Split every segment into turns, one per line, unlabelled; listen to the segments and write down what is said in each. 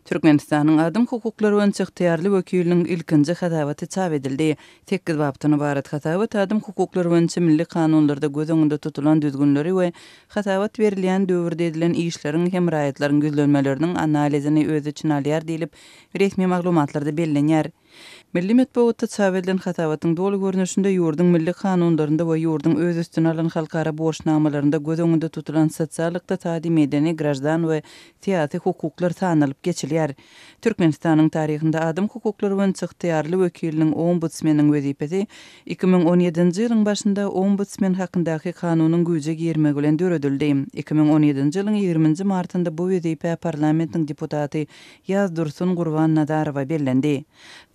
Türkmenistanyň adam hukuklary boýunça ygtyýarly wekiliniň ilkinji hasabaty çap edildi. Sekiz bapdan ybarat hasabat adam hukuklary boýunça milli kanunlarda göz öňünde tutulan düzgünleri we hasabat berilýän döwürde edilen işleriň hem raýatlaryň ýüzlenmeleriniň analizini öz içine alýar diýlip, resmi maglumatlarda bellenýär. Milli metbugatda çap edilen hasabatyň doly görnüşinde ýurduň milli kanunlarynda we ýurduň öz üstüne alan halkara borçnamalarynda göz öňünde tutulan sosial-ykdysady, medeni, graždan we syýasy hukuklar sanalyp geçilýär. Türkmenistanyň taryhynda adam hukuklary boýunça ygtyýarly wekiliniň, ombudsmeniň wezipesi 2017-nji ýylyň başynda Ombudsmen hakyndaky kanunyň güýje girmegi bilen döredildi. 2017-nji ýylyň ýigriminji martynda bu wezipä parlamentiň deputaty Ýazdursun Gurbannazarowa bellendi.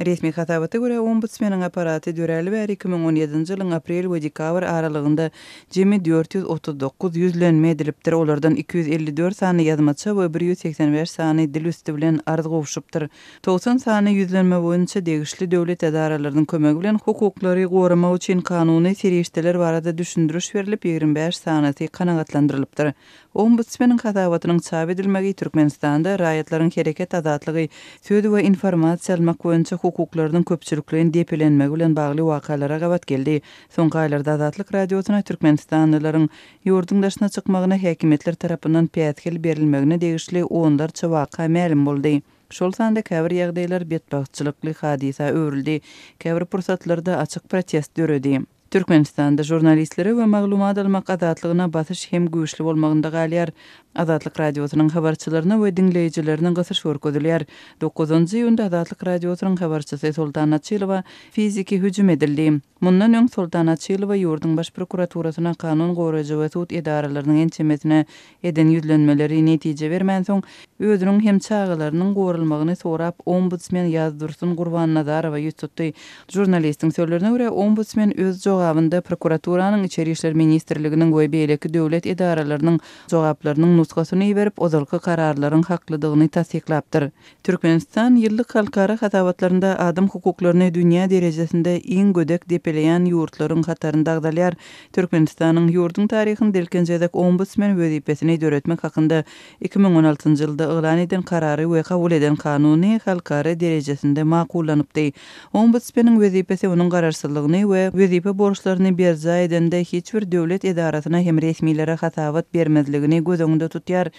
Resmi hasabata görä, Ombudsmeniň apparaty döräli bäri 2017-nji ýylyň aprel we dekabr aralygynda jemi 439 ýüzlenme edilipdir, olardan 254 sany ýazmaça we 185 sany dil üsti bilen arz gowşupdyr. 90 sany ýüzlenme boýunça degişli döwlet edaralarynyň kömegi bilen hukuklary goramak üçin kanuny serişdeler barada düşündiriş berlip, 25 sanysy kanagatlandyrylypdyr. Ombudsmeniň hasabatynyň çap edilmegi Türkmenistanda raýatlaryň hereket azatlygy, söz we informasiýa almak boýunça hukuklarynyň köpçülikleýin depelenmegi bilen bagly wakalara gabat geldi. Soňky aýlarda Azatlyk Radiosyna türkmenistanlylaryň ýurduň daşyna çykmagyna häkimiýetler tarapyndan päsgel berilmegine degişli onlarça waka mälim boldy. Şol sanda käbir ýagdaýlar betbagtçylykly hadysa öwrüldi, käbir pursatlarda açyk protest döredi. Türkmenistanda žurnalistlere we maglumat almak azatlygyna basyş hem güýçli bolmagynda galýar. Azatlyk Radiosynyň habarçylaryna we diňleýjilerine gysyş görkezilýär. Dokuzynjy iýunda Azatlyk Radiosynyň habarçysy Soltan Açylowa fiziki hüjüm edildi. Mundan öň Soltan Açylowa ýurduň Baş prokuraturasyna, kanun goraýjy we sud edaralarynyň ençemesine Eden ýüzlenmeleri netije bermänsoň, özüniň hem çagalarynyň goralmagyny sorap, ombudsmen Ýazdursun Gurbannazarowa ýüz tutdy. Žurnalistiň sözlerine görä, ombudsmen öz jogabynda prokuraturanyň, Içeri işler ministrliginiň we beýleki döwlet edaralarynyň jogaplarynyň nusgasyny iberip, ozalky kararlaryň haklydygyny tassyklapdyr. Türkmenistan ýyllyk halkara hasabatlarynda adam hukuklaryny dünýä derejesinde iň gödek depeleýän ýurtlaryň hatarynda agzalýar. Türkmenistanyň ýurduň taryhynda ilkinji gezek ombudsmen wezipesini döretmek hakynda 2016-njy ýylda yglan eden karary we kabul eden kanuny halkara derejesinde makullanypdy. Ombudsmeniň wezipesi onuň garaşsyzlygyny we wezipe borçlaryny berjaý edende hiç bir döwlet edarasyna hem resmilere hasabat bermezligini göz öňünde tutýar.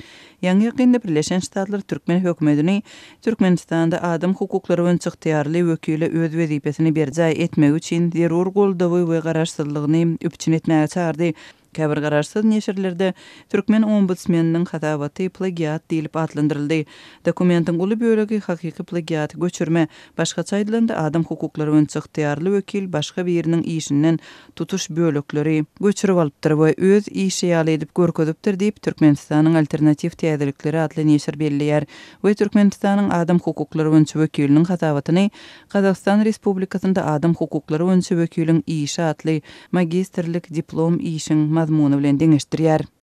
Ýaňy-ýakynda Birleşen Ştatlar türkmen hökümetini Türkmenistanda adam hukuklary boýunça ygtyýarly wekile öz wezipesini berjaý etmegi üçin zerur goldawy we garaşsyzlygyny üpjün etmäge çagyrdy. Käbir garaşsyz neşirlerde türkmen ombudsmeniniň hasabaty plagiat diýlip atlandyryldy. Dokumentiň uly bölegi hakyky plagiat, göçürme, başgaça aýdylanda, adam hukuklary boýunça ygtyýarly wekil başga biriniň işinden tutuş bölekleri göçürip alypdyr we öz işi ýaly edip görkezipdir diýip, Türkmenistanyň Alternatiw täzelikleri atly neşir belleýär we Türkmenistanyň adam hukuklary boýunça wekiliniň hasabatyny Gazagystan Respublikasynda adam hukuklary boýunça wekiliň işi atly magistrlik diplom işiň mazmuny bilen deňeşdirýär.